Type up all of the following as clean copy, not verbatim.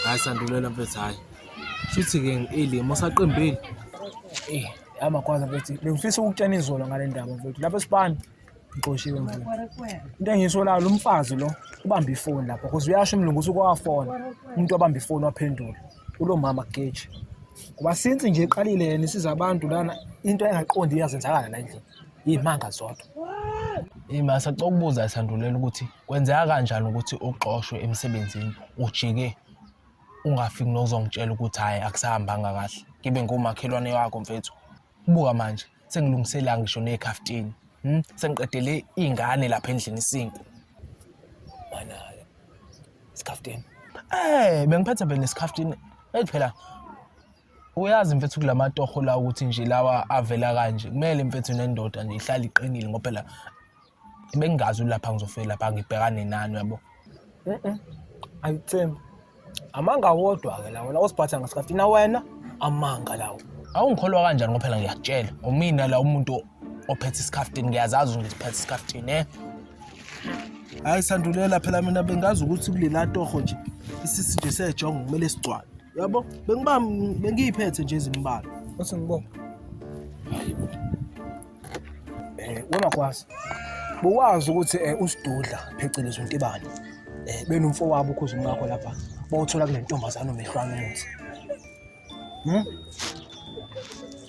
Hayi sandulela mfethu hayi. Shuthi-ke ngi-early uma usaqembile. Eh, yamagwaza mfethu bengifisa ukukutshena izolo ngale ndaba mfethu. Lapha esipani ngixoshiwe mfethu. Into engiyisolayo lo mfazi lo ubamba ifoni lapha because uyasho umlungu usuke wafona. Umuntu wabamba ifoni waphendula. Ulo mama geji. Ngoba since nje iqalile yena isiza abantu lana into engaqondi iyazenzakala la endlini. Iy'manga zodwa. Ima sacela ukubuza sandulela ukuthi kwenzeka kanjani ukuthi uxoshwe emsebenzini ujike ungafiki nozongitshela ukuthi hhayi akusahambanga kahle ngibe ngumakhelwane wakho mfethu. Buka manje sengilungisela ngisho nekhaftini. Hmm? Sengiqedele iy'ngane lapha endlini isinkwa. Mana isikhaftini. Eh, bengiphethe phela nesikhaftini. Eyi phela uyazi mfethu kulamatoho la ukuthi nje lawa avela kanje kumele mfethu nendoda nje ihlale iqinile ngoba phela bengingazi lapha ngizofika lapha ngibhekane nani uyabo. Mhm. Ayithembi. Amanga wodwa ke lawo la osiphatha ngesikhaftini na wena amanga lawo. Awungikholwa kanjani ngoba phela ngiyakutshela umina la umuntu ophethe isikhaftini ngiyazazi ukuthi ngiphethe isikhaftini eh. Hayi sandulela phela mina bengazi ukuthi kulela toho nje isisi nje sejongo kumele sigcwale. Yabo bengiba bengiyiphethe nje izimbalwa. Uthi ngibonga. Eh wena kwazi. Bowazi ukuthi eh, usidudla phecelezi uNtibane. Eh benomfowabo ukhuza umkakho lapha. Bawuthola kule ntombazana omehlwana umuthi. Hmm?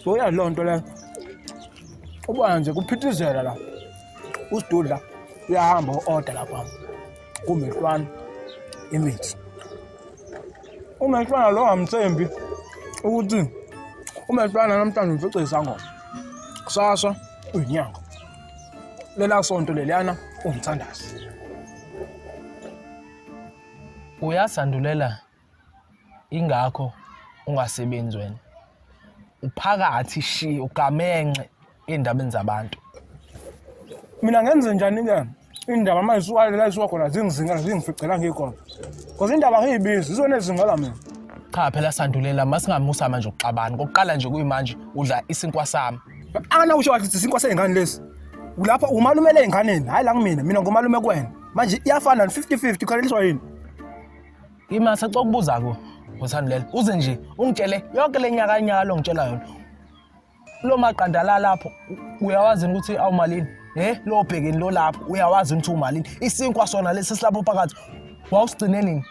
Boya lonto le. Ubona nje kuphithizela la. Usidudla uyahamba u-order lapha. Kumehlwana imithi. Umehlwana lo amthembi ukuthi umehlwana namhlanje umfice isangoma. Kusasa uyinyanga. Lela sonto leliyana umthandazi. Uyasandulela ingakho ungasebenzi wena. Uphakathi shi ugamenxe ey'ndabeni zabantu. Mina ngenze njani-ke indaba uma isuka la isuka khona zingizingela zingificela ngikhona. Because indaba ngiyibizi izona ezingela mina. Cha phela sandulela masingamusa manje ukuxabana. Kokuqala nje kuyimanje udla isinkwa sami. Angana usho kahle ukuthi isinkwa sey'ngane lesi. Ulapha umalumele ey'nganeni, hhayi la kumina, mina ngumalume kuwena. Manje iyafana 50-50 ukhaleliswa yini? Ima sacela ukubuza ko usandulela uze nje ungitshele yonke le nyaka nyaka ngitshela yona. Lo maqanda la lapho uyawazi ukuthi awumalini? Eh lo bhekeni lo lapho uyawazi ukuthi umalini? Isinkwa sona lesi silapho phakathi wawusigcine nini?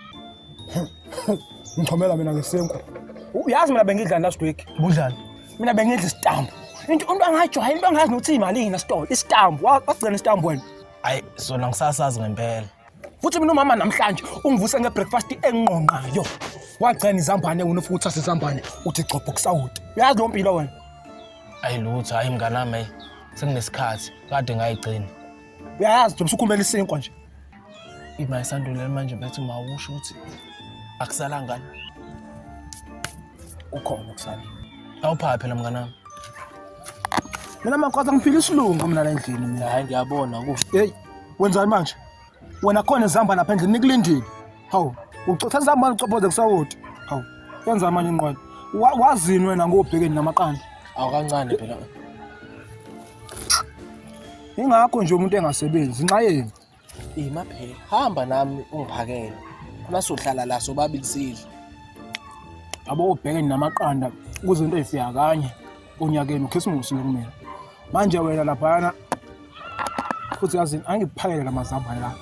Ngichomela mina ngesinkwa. Uyazi mina bengidlani last week. Budlani? Mina bengidla isitambu. Into umuntu angayijwayeli into angazi nokuthi imalini esitolo. Isitambu, wasigcina isitambu wena. Hayi sona ngisasazi ngempela. Futhi mina umama namhlanje ungivuse ngebreakfast enqonqayo. Wagcina izambane wena ufike uthathe izambane uthi gcobho kusawoti. Uyazi lo mpilo wena. Ayi lutho hayi mnganami hayi sekunesikhathi kade ngayigcina. Uyayazi nje usukhulumela isinkwa nje. Ima isandulela manje bethi mawusho ukuthi akusalanga ngani. Ukhona kusala. Awuphaphe phela mnganami. Mina makwazi ngiphila isilungu mina la endlini mina. Hayi ngiyabona kuhle. Hey, wenzani manje? Wena khona izihamba lapha endlini nikulindile. Hawu, ucotha izihamba ucophoze kusawoti. Hawu, yenza manje inqwele. Wazini wena ngobhekeni namaqanda? Awukancane phela. Ingakho nje umuntu engasebenzi nxa yenu. Ima phela, hamba nami ungiphakele. Khona sohlala la sobabili sidle. Yabo ubhekeni namaqanda kuzinto ezifika kanye onyakeni ukhisimusi lo kumina. Manje wena laphayana futhi yazini angikuphakele lamazambane la.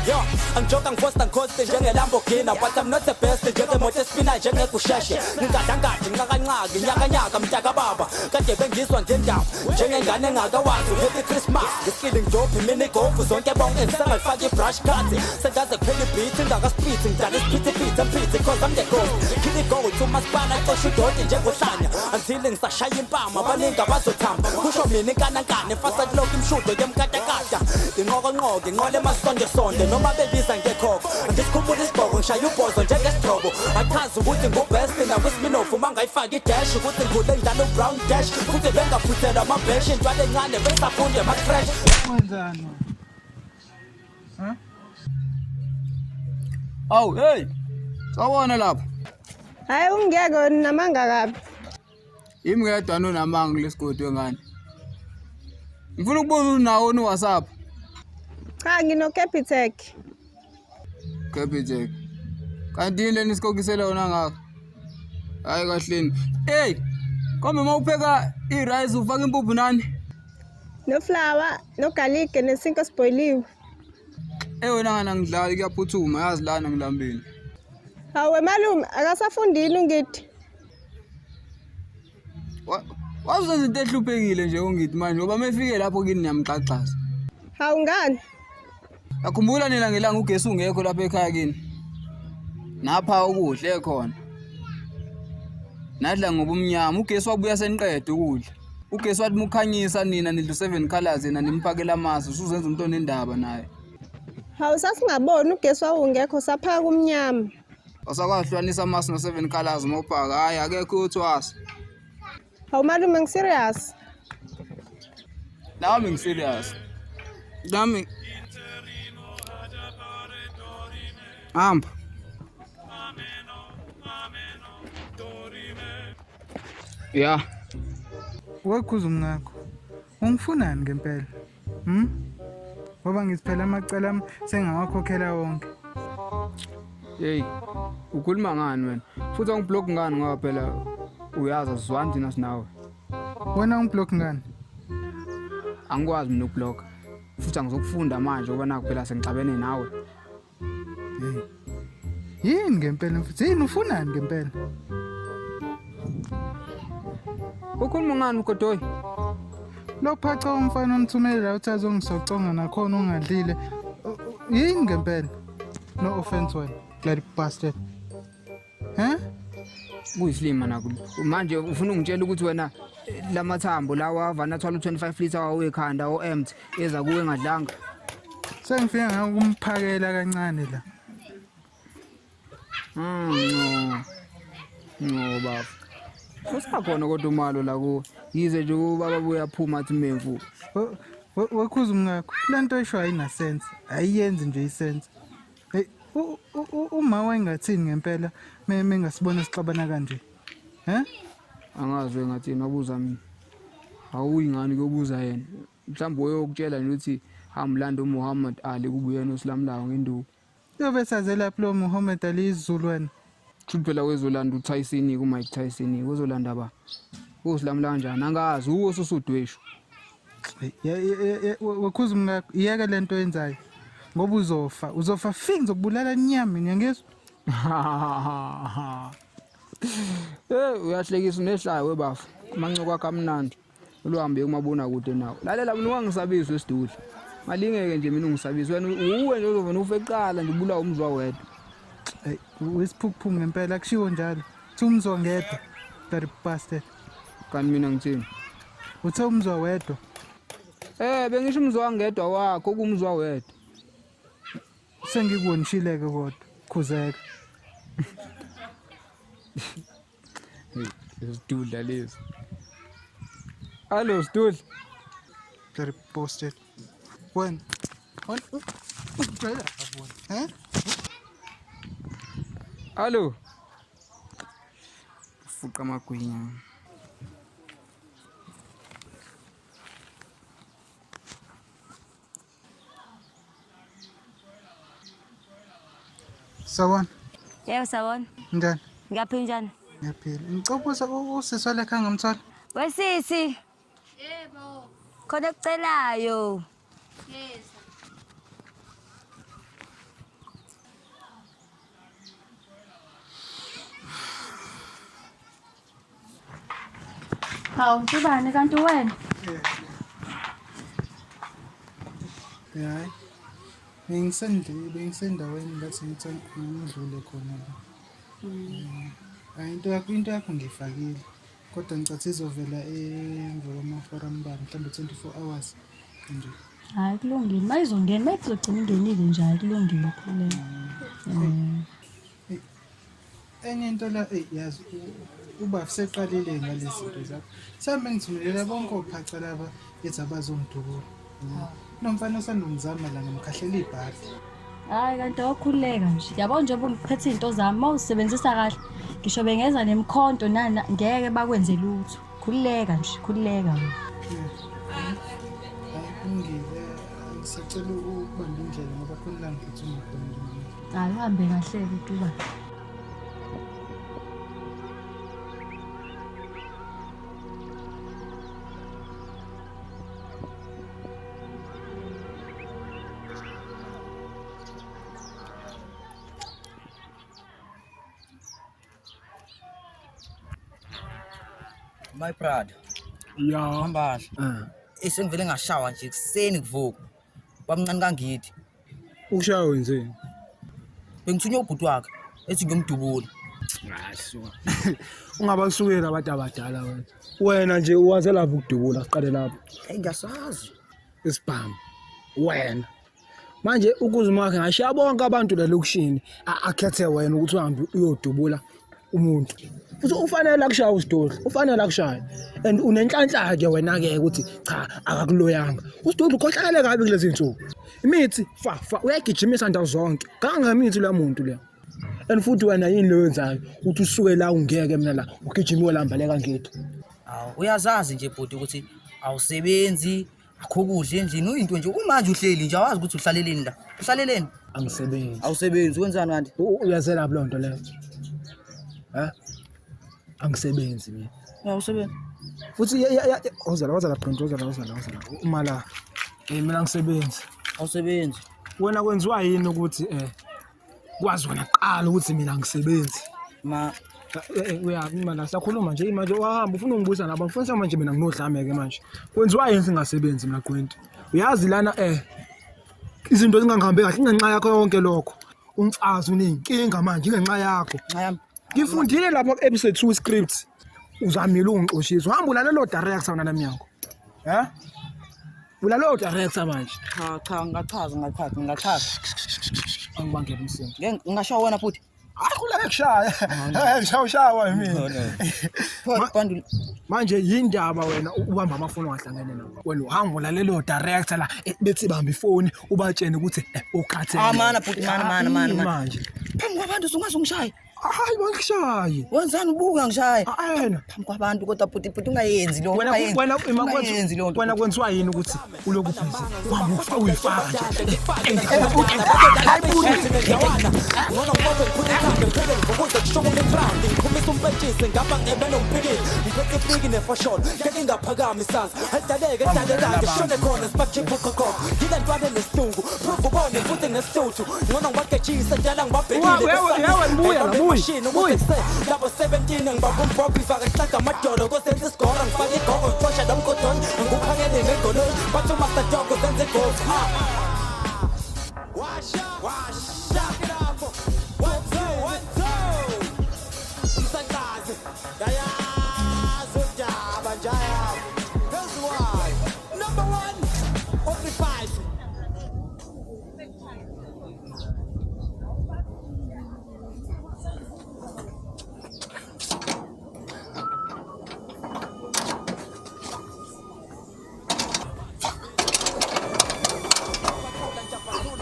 Yo, angijoka ngifosta ngikhoste njenge-Lamborghini, but I'm not the best njengemoto espina njengekusheshe. Ngingadangadi nqakanqaki nyakanyaka mntakababa, kade bengizwa ngendaba njengengane engakawazi uhappy Christmas. Ngiskili ngidophi mini golf zonke bonke ngisangalifaki i-brush cut. Sengaze kuphela i-beat ingakasiphithi ngidala isiphithiphithi emphithi cause I'm the ghost. Kill i-goat umasipala xosha udoti njengohlanya until ngisashaya impama baningi abazothamba kusho mina inkanankana efasa kulokhu imshudo yemkatakata inqokonqoko inqola emasondesonde noma bebiza ngekhokho ngisikhumbula isigqoko ngishaya ubhozo njengesidrobo achaze ukuthi ngubest nakwisminofu uma ngayifaki idash ukuthi ngikhule ngidlala ubrown dash futhi bengaphuthelwa amabheshi intwala encane besafunda emacrash. Wenzani? Ha? Awu hey. Sawubona lapho. Hayi ungeke namanga kabi. Yimi ngedwa nonamanga kulesigodi wengane. Ngifuna ukubuza unawo ni WhatsApp. Cha ngino Capitec. Capitec. Kanti yini leni sikokisela yona ngakho? Hayi kahleni. Hey, kombe uma upheka i-rice ufaka impuphu nani? No flour, no garlic nesinkwa sibhoyiliwe. Ey wena ngana ngidlali kuyaphuthuma yazi lana ngilambile. Hawe malume akasafundini ungithi. Wazenza into ehluphekile nje ungithi manje ngoba mefike lapho kini niyamxaxaza. Hawu ngani? Yakhumbula nina ngelanga ugesi ungekho lapha ekhaya kini. Napha ukudla ekhona. Nadla ngobumnyama ugesi wabuya seniqeda ukudla. Ugesi wathi mukhanyisa nina nidla 7 colors yena nimphakela amasi usuzenza umuntu onendaba naye. Hawu sasingaboni ugesi wawungekho saphaka kumnyama. Awusakwazi amasi no 7 colors uma uphaka hayi akekho uyothwasa. Hawu malume ngiserious. Nami ngiserious. Nami Hamba. Ya. Wekhuza umngakho. Ungifunani ngempela? Hm? Ngoba ngithi phela amacala ami sengawakhokhela wonke. Hey, ukhuluma ngani wena? Futhi angiblock ngani ngoba phela uyazi asizwani thina sinawe. Wena ungiblock ngani? Angikwazi mina ukublock. Futhi angizokufunda manje ngoba nakho phela sengixabene nawe. Hey. Yini ngempela mfuthu? Yini ufunani ngempela? Ukhuluma ngani uGodoyi? Lo phaca umfana omthumele la uthi azongisoconga nakhona ungadlile. Yini ngempela? No offense wena, bloody bastard. He? Kuyisilima nakho. Manje ufuna ungitshela ukuthi wena lamathambo lawa avana athwala u25 litre wawekhanda o empty eza kuwe engadlanga. Sengifike ngakumphakela kancane la. No. No baba. Usakhona kodwa umalo la kuwe. Yize nje ubaba buyaphuma athi memfu. Wekhuza umngakho. Lento esho ayina sense. Ayiyenzi nje isense. Hey, uma wayengathini ngempela mengasibona sixabana kanje? He? Angazi engathini wabuza mina. Awuyi ngani kuyobuza yena. Mhlawumbe uyokutshela nje ukuthi hamba ulanda uMuhammad Ali kube uyena osilamulayo ngenduku. Yobe sazelaphi lo Muhammad Ali isiZulu wena? Kushuthi phela wezolanda uTyson kuMike Tyson wezolanda ba. Usilamula kanjani? Angazi uwo susudweshu. Wekhuza umngakho iyeke lento oyenzayo. Ngoba uzofa, uzofa fi ngizokubulala nyami ngiyangizwa. Eh uyahlekisa unehlaya webafu. Amancoko akho amnandi. Uluhambe kumabona kude nawo. Lalela mina ungangisabisi wesidudla. Malingeke nje mina ungisabisi wena uwe nje uzovena ufe kuqala nje ubulawa umzwa wedwa. Hey, wesiphukuphuku ngempela kushiwo njalo. Uthi umzwa ngedwa. Bloody bastard. Kanti mina ngithini? Uthe umzwa wedwa. Eh bengisho umzwa ngedwa wakho kumzwa wedwa. Sengikuwonishileke kodwa. Khuzeka. Isidudla lesi. Allo sidudla. Bloody bastard. Wena. Wena ujwayela wena. Eh? Allo. Fuqa amagwinya. Sawubona. Yebo sawubona. Njani? Ngiyaphila njani? Ngiyaphila. Ngicela ukubuza usisi walekha ngimthola. Wesisi. Yebo. Khona ekucelayo. Yes. Hawu Ntubane kanti wena? Hayi. Bengisendlini, bengisendaweni ngathi ngithi ngidlule khona la. Hayi into yakho ngiyifakile. Kodwa ngicathi izovela emva kwamahora ambalwa, mhlawumbe 24 hours nje. Hayi kulungile. Mayizongena, mayizogcina ingenile nje hayi kulungile khululeka. Enye into la, eyi yazi ubaba seqalile ngalezi zinto zakho. Sami ngithumelela bonke ophaca laba ethi abazongidubula. Nomfana osandongizama la ngimkhahlela ibhadi. Hayi kanti awukhululeka nje. Yabo nje ubuphethe izinto zami mawusebenzisa kahle. Ngisho bengeza nemikhonto nana ngeke bakwenze lutho. Khululeka nje, khululeka wena. Hayi kulungile, ngisacela ukubamba indlela ngoba khona la ngiphuthuma khona nje manje. Hayi uhambe kahle-ke Ntubane. My brother. Ya. Hamba kahle. Eh sengivele ngashawa nje kuseni kuvuka. Bamncane kangithi. Ukushaya wenzeni? Bengithunywa ubhuti wakhe ethi ngiyomdubula. Hayi suka. Ungabasukeli abantu abadala wena. Wena nje uwaze lapho ukudubula siqale lapho. Hey ngiyasazi. Isibhamu. Wena. Manje ukuzuma wakhe ngashiya bonke abantu la lokishini akhethe wena ukuthi uhambe uyodubula umuntu. Futhi ufanele akushaya uSidudla, ufanele akushaya. And unenhlanhla ke wena ke ukuthi cha akakuloyanga. USidudla ukhohlakele kabi kulezi zinsuku. Imithi fa fa uyagijimisa ndawo zonke. Kangangemithi la muntu le. And futhi wena yini leyo yenzayo uthi usuke la ungeke mina la ugijima uyolambaleka ngithi. Awu uyazazi nje bhuti ukuthi awusebenzi akho kudla endlini uyinto nje kumanje uhleli nje awazi ukuthi uhlaleleni la. Uhlaleleni? Angisebenzi. Awusebenzi wenzani kanti? Uyazela leyo nto leyo. Ha? Angisebenzi mina. Awusebenzi. Futhi wozala wozala Brent wozala wozala wozala. Uma la mina angisebenzi. Awusebenzi. Wena kwenziwa yini ukuthi kwazi wena kuqala ukuthi mina angisebenzi? Ma Uya mina sakhuluma nje manje wahamba ufuna ungibuza nabo ngifuna manje mina nginodlame ke manje. Kwenziwa yini singasebenzi mina Gwenti? Uyazi lana izinto zingangihambi kahle ingenxa yakho yonke lokho. Umfazi uneyinkinga manje ingenxa yakho. Ngifundile lapha ku episode 2 script. Uzamile ungixoshisa. Uhamba ulalela o director wena lamnyango. Eh? Ulalela o director manje. Cha cha ngingachaza ngingachaza ngingachaza. Angibangela umsindo. Ngeke ngingashawa wena futhi. Hayi kula ngikushaya. Ngishaya ushawa yimina. Manje yindaba wena ubamba amafoni ongahlangene nawo. Wena uhamba ulalela o director la bethi bamba ifoni ubatshene ukuthi ukhathele. Ah mana bhuti mana mana mana mana. Manje. Phambi kwabantu usungaze ungishaye. Hayi bangishaye. Wenzani ubuka ngishaye? Ayena. Phambi kwabantu kodwa bhuti bhuti ungayenzi lo. Wena wena wena wena kwenziwa yini ukuthi uloku busy? Uhamba ufaka uyifaka nje. Ngcono ngibophe ngiphule ikhanda ngiphele ngivukuze kushukuma iground ngiqhumisa umpentshisi ngapha ngebe nomphikili ngiphethe ipiki nefosholo ngeke ingaphakami isandla alidaleke edalekade shone khona sibakhiphe uqhoqhoqho ngilentwana nesihlungu prove ubone futhi nesihluthu ngcono ngibagejise dala ngibabhekile labo 17 ngibamba umbhobho ifake hlaga amadolo kosenza isigora ngifake igogo ngixosha lo mgodoni ngikuphakele ngegoloi bathi umaster dog uzenza igofu Washa, washa, lapho. 1 2 1 2. Umsakazi, yayazi udaba njaya. Here's one. Number 1, only 5.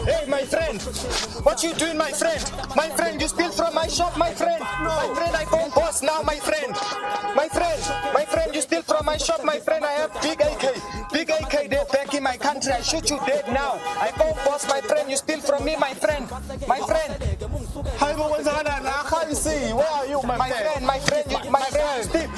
Hey, my friend! What you doing, my friend? My friend, you steal from my shop, my friend! My friend, I phone boss now, my friend! My friend, my friend, you steal from my shop, my friend. I have big AK. Big AK, they're back in my country. I shoot you dead now. I phone boss, my friend. You steal from me, my friend. My friend. Hayi bo kwenzakalani? I can't see. Where are you, my My friend, my friend, you, my friend, you steal.